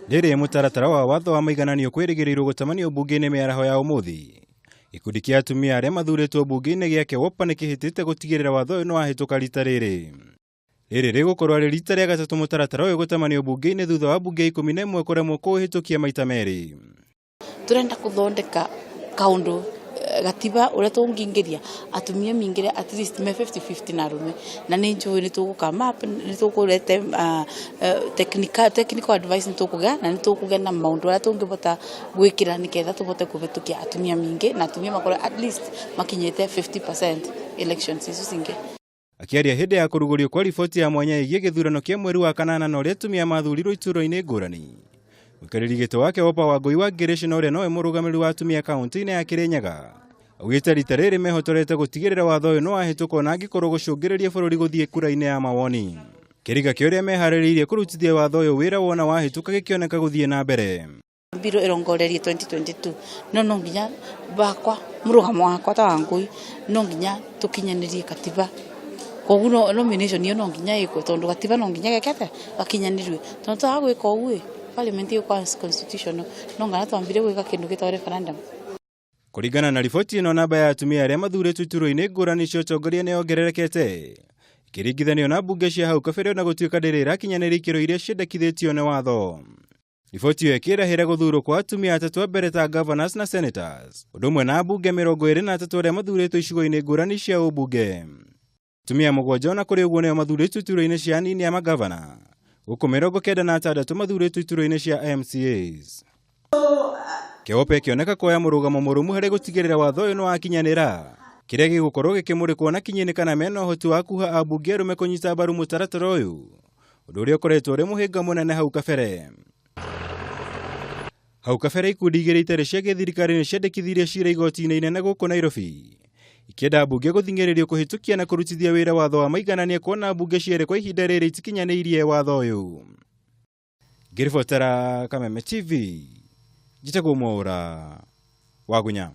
Rĩrĩ mũtaratara wa watho wa maigananio kwĩrĩgĩrĩirwo gũtamanio mbunge-inĩ mĩaraho ya ũmũthĩ. Gĩkundi kĩa atumia arĩa mathurĩtwo mbunge-inĩ gĩa KEWOPA nĩ kĩhĩtĩte gũtigĩrĩra watho ũyũ nĩ wahĩtũka rita rĩrĩ. Rĩrĩ rĩgũkorwo arĩ rita rĩa gatatũ mũtaratara ũyũ gũtamanio mbunge-inĩ thutha wa mbunge ya 11 kũremwo kũũhĩtũkia maita merĩ. Turenda kuthondeka kaundu gatiba uria tungingĩria atumia mingire at least me 50-50 na arume, na nĩ njũĩ nĩ tũgũ come up, nĩ tũkũrete technical advice, nĩ tũkũgĩa na nĩ tũkũgĩa na maũndũ arĩa tũngĩbota gwĩkĩra nĩgetha tũbote kũhĩtũkia atumia mingĩ na atumia makorwo at least makinyĩte 50% elections icio cingĩ. Akĩaria hĩndĩ ya kũrugũrio kwa riboti ya mwanya ĩgiĩ gĩthurano kĩa mweri wa kanana na ũrĩa atumia mathurirwo iturwa-inĩ ngũrani, mũikarĩri gĩtĩ wa KEWOPA Wangũi wa Ngĩrĩci na ũrĩa nowe mũrũgamĩrĩri wa atumia kaunti-inĩ ya Kĩrĩnyaga augĩte rita rĩrĩ mehotorete gũtigĩrĩra watho ũyũ nĩ wahĩtũkwo na angĩkorwo gũcũngĩrĩria bũrũri gũthiĩ kura-inĩ ya mawoni. Kĩriga kĩa ũrĩa meharĩrĩirie kũrutithia watho ũyũ wĩra wona wahĩtũka gĩkĩoneka gũthiĩ na mbere. Mbiro ĩrongorerie 2022, no nginya bakwa mũrũgamo wakwa ta Wangũi no nginya tũkinyanĩrie katiba, koguo nomination ĩyo no nginya ĩkwo tondũ gatiba no nginya geke atĩa, gakinyanĩrue, tondũ twaga gwĩka ũguo parliament ĩgũkorwo constitutional, no ngana twambire gwĩka kĩndũ gĩtagwo referendum. Kũringana na riboti ĩno, namba ya atumia arĩa mathurĩtwo iturwa-inĩ ngũrani cia ũtongoria nĩ yongererekete ikĩringithanio na mbunge cia hau kabere, ona gũtuĩka ndĩrĩ ĩrakinyanĩria ikĩro iria ciendekithĩtio nĩ watho. Riboti ĩyo ĩkĩrahĩra gũthurwo kwa atumia atatũ a mbere ta governors na senators, ũndũ ũmwe na ambunge 23 arĩa mathurĩtwo icigo-inĩ ngũrani cia ũmbunge. Atumia 7 ona kũrĩ ũguo nĩo mathurĩtwo iturwa-inĩ cia anini a magavana, gũkũ 96 mathurĩtwo iturwa-inĩ cia MCAs. KEWOPA ĩkĩoneka kuoya mũrũgamo mũrũmu harĩ gũtigĩrĩra watho ũyũ nĩ wakinyanĩra, kĩrĩa gĩgũkorwo gĩkĩmũrĩkwo na kinyi kana mena ũhoti wa kuha ambunge arũme kũnyita mbaru mũtaratara ũyũ, ũndũ ũrĩa ũkoretwo ũrĩ mũhĩnga mũnene hau kabere. Hau kabere ikundi igĩrĩ itarĩ cia gĩthirikari nĩ ciandĩkithirie cira igoti-inĩ inene gũkũ Nairobi ikĩenda mbunge gũthing'ĩrĩrio kũhĩtũkia na kũrutithia wĩra watho wa maiganania, kuona mbunge cierĩ kwa ihinda rĩrĩ itikinyanĩirie watho ũyũ. Ngĩribotera Kameme TV, njĩtagwo Mwaũra Wagunya.